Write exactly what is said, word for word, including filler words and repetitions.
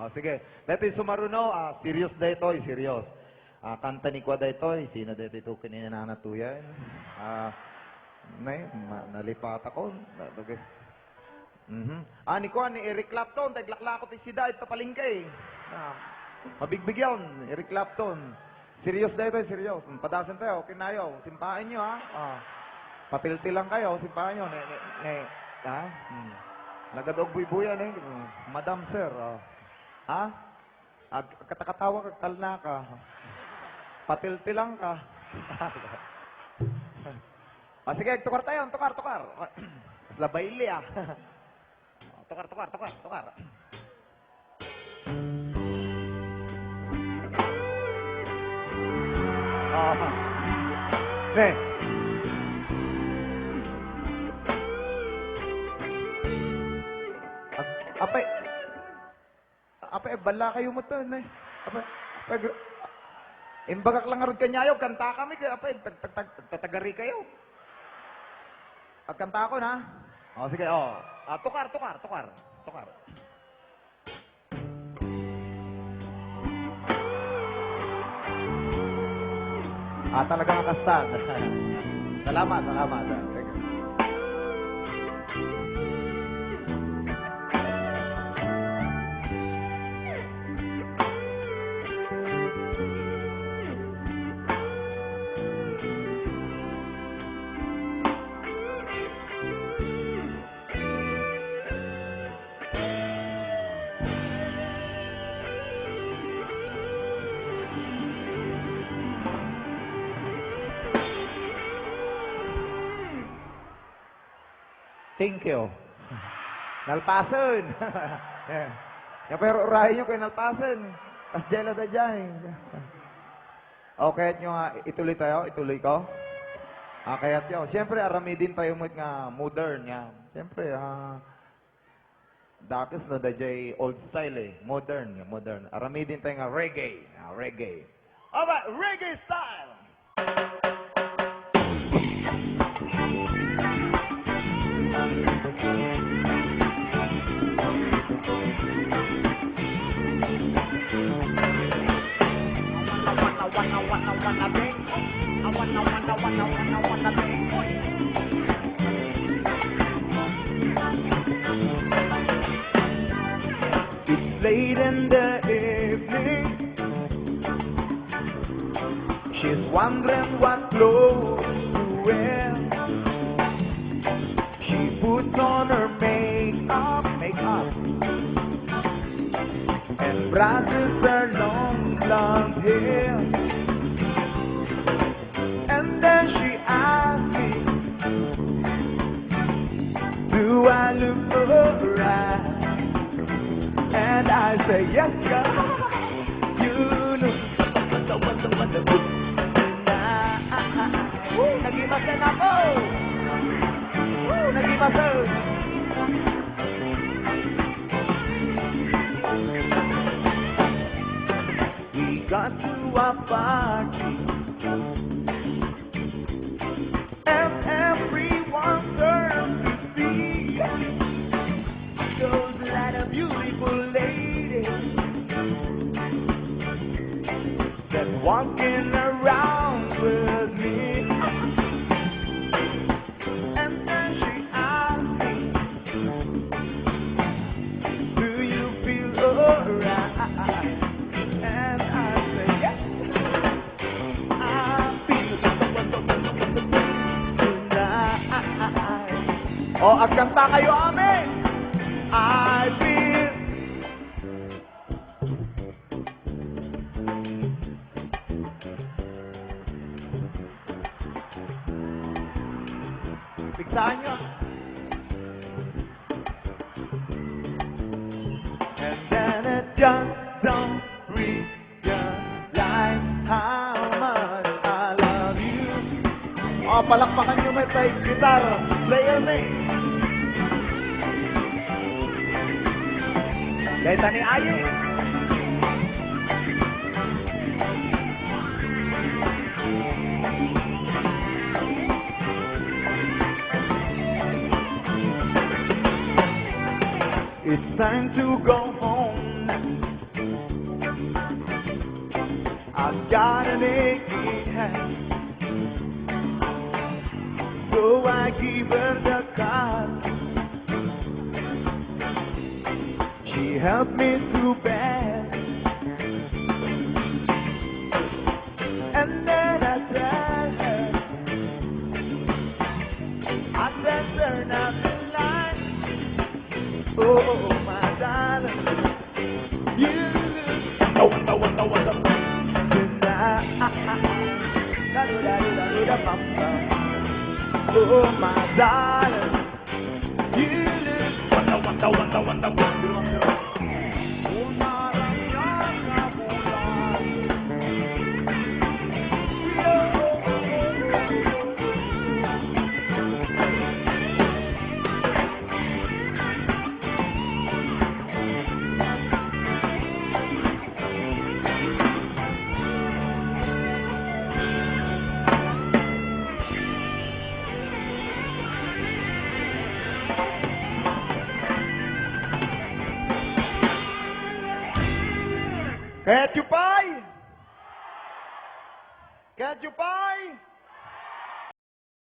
O, sige. Daytoy sumaruno, ah, serious daytoy, serious. Ah, kanta ni kua daytoy. Sino daytoy to kininana tuyan? Ah, nay, ma-, nalipata ko. Na-, okay. Mhm. Ah, ni kua, ni Eric Clapton, ta iglaklako ti sida, ita palengke. Ah, mabigbigyan, Eric Clapton. Serious daytoy, serious. Hmm, padasen tayo, okay nayo. Simpaen nyo, ha? Ah. Patiltilan kayo, simpaen nyo. Ne, ne, ne, ha? Hmm. Nagadaog buybuyan, eh. Hmm. Madam, sir, ah. Ha? Ag-, katakatawa ka, kalna ka. Patiltilan ka. Ah, sige, tukar tayo, tukar, tukar. Mas labay li, ah. Tukar, tukar, tukar, tukar. Ah. Ne. Ap-, apay, apay, balla kayo mo to, ne. Apay, apay, gra-, imbagak lang ngarud kanyayo, kanta kami, kaya apay, tag-, tag-, tag-, tatagari kayo. Agkanta ako na. O, sige, o. Ah, tukar, tukar, tukar. Tukar. Ah, talaga nga kasta. Salamat, salamat. Thank you. Thank you. Nalpasen. Ya, pero urayen nyo kay nalpasen. Kas jela da jay. Okay, nyo nga, ituloy tayo, ituloy ko. Ah, kaya tiyo, siyempre, aramidin tayo mo nga modern, ya. Siyempre, ah, Dakes no, dayjay old style eh. Modern, modern. Aramidin tayo nga reggae. Ah, reggae. Alright, reggae style! It's late in the evening. She's wondering what clothes to wear. She puts on her makeup, makeup, and brushes her long blonde hair. And then she asks me, "Do I look alright?" And I say, "Yes, girl. You look wonderful." Woo! Nagimasen ako! Woo! Nagimasen! We got to a party, and everyone turned to see those lot of beautiful ladies that walking around with me. And then she asked me, "Do you feel alright?" And I said, "Yes, I feel tonight." O, agkanta kayo, amen! I feel Pigsahan nyo. And then I just don't realize how much I love you. O, palakpakan nyo met tay guitar player ni. Dayta ni Aye. It's time to go home. Gotta make it happen. So I give her the card. She helped me through bed. And then I tell her, I said, "Turn out the light. Oh, my darling, you look." Wanda, wanda, wanda, wanda. Oh, my darling, you look. Wanda, wanda, wanda, wanda, wanda. Kayayo pay? Kayayo pay?